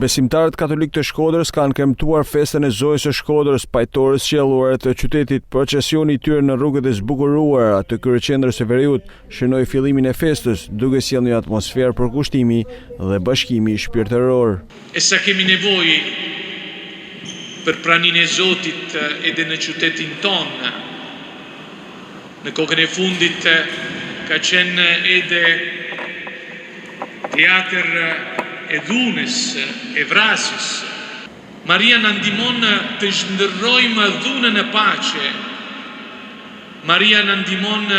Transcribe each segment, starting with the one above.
Besimtarët katolikë të Shkodrës kanë kremtuar festën e Zojës së Shkodrës, pajtores qiellore të qytetit. Procesioni i tyre në rrugët e zbukuruara të kryeqendrës së veriut shënoi fillimin e festës, duke sjellë një atmosferë përkushtimi dhe bashkimi shpirtëror. E sa kemi nevojë për praninë e Zotit edhe në qytetin tonë. Në kohën e fundit ka qenë edhe teatër e dhunës, e vrasjes. Maria na ndihmon të shndërrojmë dhunën në paqe. Maria na ndihmon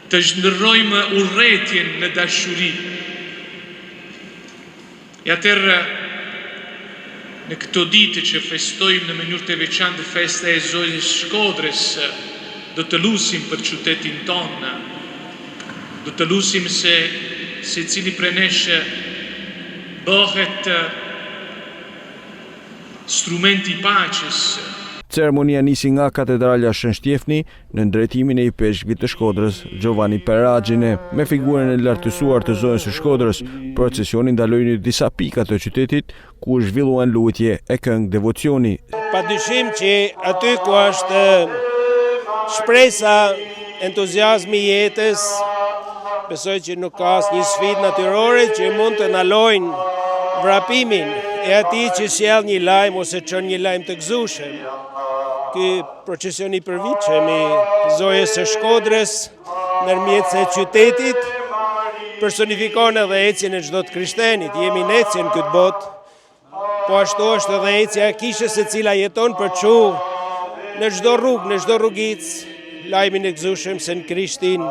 të shndërrojmë urrejtjen në dashuri. E atëherë, në këto ditë që festojmë në mënyrë të veçantë festa e Zojës Shkodrës, do të lusim për qytetin tonë. Do të lusim se secili prej nesh bëhet Strumenti i paqes. Ceremonia nisi nga Katedralja Shën Shtjefni, nën drejtimin e ipeshkvit të Shkodrës, Giovanni Peragine. Me figurën e lartësuar të Zojës së Shkodrës, procesioni ndaloi në disa pika të qytetit, ku u zhvilluan lutje e këngë devocioni. Padyshim që aty ku është shpresa, entuziazmi i jetës, besoj që nuk ka asnjë sfidë natyrore që mund të ndalojnë vrapimin e atij që sjell një lajm ose çon një lajm të gëzueshëm. Ky procesion i përvitshëm i Zojës së Shkodrës ndërmjet së qytetit personifikon edhe ecjen e çdo të krishtenit. Jemi në ecje në këtë botë, Po ashtu është edhe ecja e kishës e cila jeton për çu në çdo rrugë, në çdo rrugicë, lajmin e gëzueshëm se në Krishtin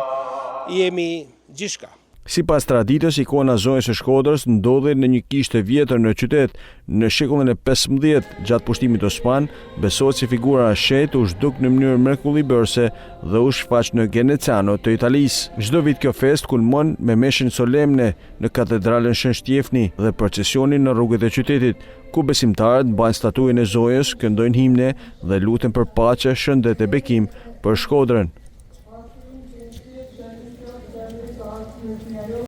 jemi gjithçka. Sipas traditës, ikona e Zojës së Shkodrës ndodhej në një kishë të vjetër në qytet, në shekullin e 15, gjatë pushtimit osman, besohet se figura e shenjtë u zhduk në mënyrë mrekullibërëse dhe u shfaq në Genazzano të Italisë. Çdo vit kjo festë kulmon me meshën solemne në Katedralen Shën Shtjefni dhe procesionin në rrugët e qytetit, ku besimtarët mbajnë statujën e Zojës, këndojnë himne dhe luten për paqe, shëndet e bekim për Shkodrën.